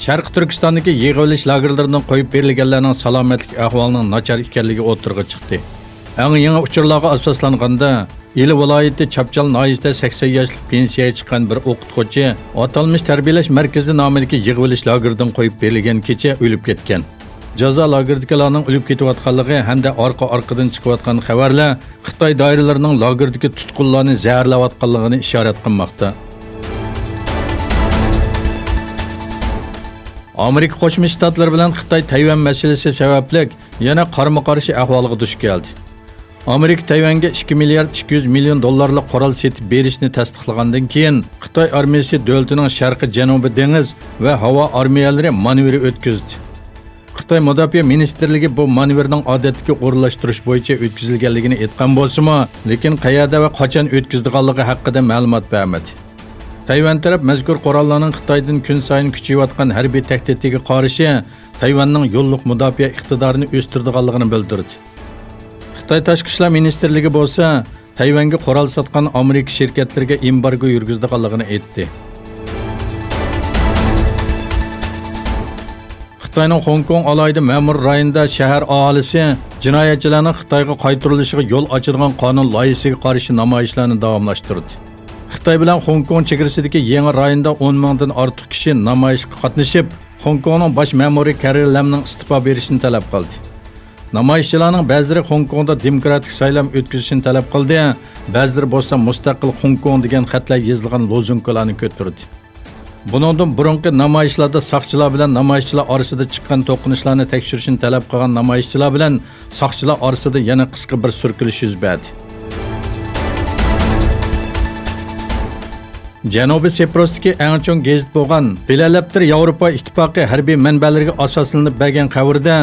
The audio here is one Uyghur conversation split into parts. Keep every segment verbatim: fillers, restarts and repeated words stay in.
شەرقىي تۈركىستاندىكى يىغىۋېلىش لاگېرلىرىدىن قويۇپ بېرىلگەنلەرنىڭ سالامەتلىك ئەھۋالىنىڭ ناچار ئىكەنلىكى ئوتتۇرىغا چىقتى. ئەڭ يېڭى ئۇچۇرلارغا ئاساسلانغاندا، ئىلى ۋىلايىتى چاپچال ناھىيىسىدە سەكسەن ياشلىق پېنسىيەگە چىققان بىر ئوقۇتقۇچى ئاتالمىش تەربىيەلەش مەركىزى نامىدىكى يىغىۋېلىش لاگېرىدىن قويۇپ بېرىلگەن كېچە ئۆلۈپ كەتكەن. جازا لاگېرىدىكىلەرنىڭ ئۆلۈپ كېتىۋاتقانلىقى ھەمدە ئارقا-ئارقىدىن چىقىۋاتقان خەۋەرلەر خىتاي دائىرىلىرىنىڭ لاگېردىكى تۇتقۇنلارنى زەھەرلەۋاتقانلىقىنى ئىشارەت قىلماقتا. ئامېرىكا قوشما شتاتلىرى بىلەن خىتاي تەيۋەن مەسىلىسى سەۋەبلىك يەنە قارمۇ-قارشى ئەھۋالغا دۇچ كەلدى. ئامېرىكا تەيۋەنگە ئىككى مىليارد ئىككى يۈز مىليون دوللارلىق قورال سېتىپ بېرىشنى تەستىقلىغاندىن كېيىن، خىتاي ئارمىيىسى دۆلىتىنىڭ شەرقىي جەنۇبىي دېڭىز ۋە ھاۋا ئارمىيەلىرى مانېۋىرى ئۆتكۈزدى. خىتاي مۇداپىئە مىنىستىرلىكى بۇ مانېۋىرنىڭ ئادەتتىكى ئورۇنلاشتۇرۇش بويىچە ئۆتكۈزۈلگەنلىكىنى ئېيتقان بولسىمۇ، لېكىن قەيەردە ۋە قاچان ئۆتكۈزىدىغانلىقى ھەققىدە مەلۇمات بەرمىدى. تەيۋەن تەرەپ مەزكۇر قوراللارنىڭ خىتايدىن كۈن سايىن كۈچىيىۋاتقان ھەربىي تەھدىتىگە قارشى تەيۋەننىڭ يوللۇق مۇداپىئە ئىقتىدارىنى ئۆستۈرىدىغانلىقىنى بىلدۈردى. خىتاي تاشقى ئىشلار مىنىستىرلىكى بولسا تەيۋەنگە قورال ساتقان ئامېرىكا شىركەتلىرىگە ئېمبارگو يۈرگۈزىدىغانلىقىنى ئېيتتى. خىتاينىڭ خوڭكوڭ ئالاھىدە مەمۇرىي رايونىدا شەھەر ئاھالىسى جىنايەتچىلەرنىڭ خىتايغا قايتۇرۇلۇشىغا يول ئاچىدىغان قانۇن لايىھىسىگە قارشى نامايىشلارنى داۋاملاشتۇردى. خىتاي بىلەن خوڭكوڭ چېگرىسىدىكى يېڭى رايوندا ئون مىڭدىن ئارتۇق كىشى نامايىشقا قاتنىشىپ، خوڭكوڭنىڭ باش مەمۇرى كەررى لەمنىڭ ئىستېپا بېرىشىنى تەلەپ قىلدى. نامايىشچىلارنىڭ بەزىلىرى خوڭكوڭدا دېموكراتىك سايلام ئۆتكۈزۈشنى تەلەپ قىلدى، بەزىلىرى بولسا مۇستەقىل خوڭكوڭ دېگەن خەتلەر يېزىلغان لوزۇنكىلارنى كۆتۈردى. بۇنىڭدىن بۇرۇنقى نامايىشلاردا ساقچىلار بىلەن نامايىشچىلار ئارىسىدا چىققان توقۇنۇشلارنى تەكشۈرۈشنى تەلەپ قىلغان نامايىشچىلار بىلەن ساقچىلار ئارىسىدا يەنە قىسقا بىر سۈركىلىش يۈز بەردى. جەنۇبىي سىپرۇستىكى ئەڭ چوڭ گېزىت بولغان بىلەلەپتىر ياۋروپا ئىتتىپاقى ھەربىي مەنبەلىرىگە ئاساسلىنىپ بەرگەن خەۋىرىدە،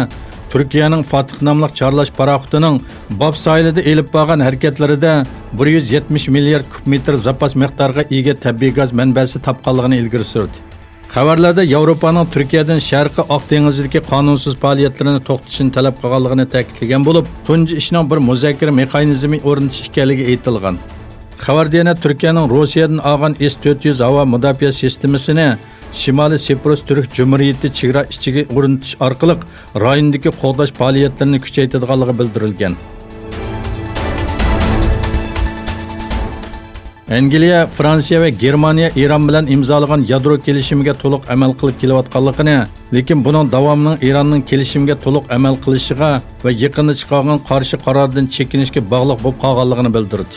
تۈركىيەنىڭ فاتىھ ناملىق چارلاش پاراخوتىنىڭ باب ساھىلىدا ئېلىپ بارغان ھەرىكەتلىرىدە بىر يۈز يەتمىش مىليارد كۇب مېتىر زاپاس مىقدارغا ئىگە تەبىئىي گاز مەنبەسى تاپقانلىقىنى ئىلگىرى سۈردى. خەۋەرلەردە ياۋروپانىڭ تۈركىيەدىن شەرقىي ئاق دېڭىزىدىكى قانۇنسىز پائالىيەتلىرىنى توختىتىشنى تەلەپ قىلغانلىقىنى تەكىتلىگەن بولۇپ، تۇنجى ئىشنىڭ بىر مۇزاكىرە مېخانىزمى ئورنىتىش ئىكەنلىكى ئېيتىلغان. خەۋەردە يەنە تۈركىيەنىڭ روسىيەدىن ئالغان ئېس تۆت يۈز ھاۋا مۇداپىئە سىستېمىسىنى شىمالىي سىپرۇس تۈرك جۇمھۇرىيىتى چېگرا ئىچىگە ئورنىتىش ئارقىلىق رايوندىكى قوغداش پائالىيەتلىرىنى كۈچەيتىدىغانلىقى بىلدۈرۈلگەن. ئەنگلىيە، فرانسىيە ۋە گېرمانىيە ئىران بىلەن ئىمزالىغان يادرو كېلىشىمىگە تولۇق ئەمەل قىلىپ كېلىۋاتقانلىقىنى، لېكىن بۇنىڭ داۋامىنىڭ ئىراننىڭ كېلىشىمگە تولۇق ئەمەل قىلىشىغا ۋە يېقىندا چىقارغان قارشى قارارىدىن چېكىنىشكە باغلىق بولۇپ قالغانلىقىنى بىلدۈردى.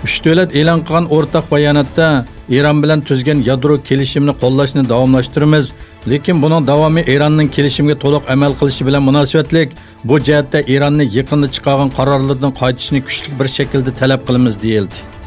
ئۈچ دۆلەت ئېلان قىلغان ئورتاق باياناتتا، ئىران بىلەن تۈزگەن يادرو كېلىشىمىنى قوللاشنى داۋاملاشتۇرىمىز، لېكىن بۇنىڭ داۋامى ئىراننىڭ كېلىشىمگە تولۇق ئەمەل قىلىشى بىلەن مۇناسىۋەتلىك، بۇ جەھەتتە ئىراننى يېقىندا چىقارغان قارارلىرىدىن قايتىشنى كۈچلۈك بىر شەكىلدە تەلەپ قىلىمىز، دېيىلدى.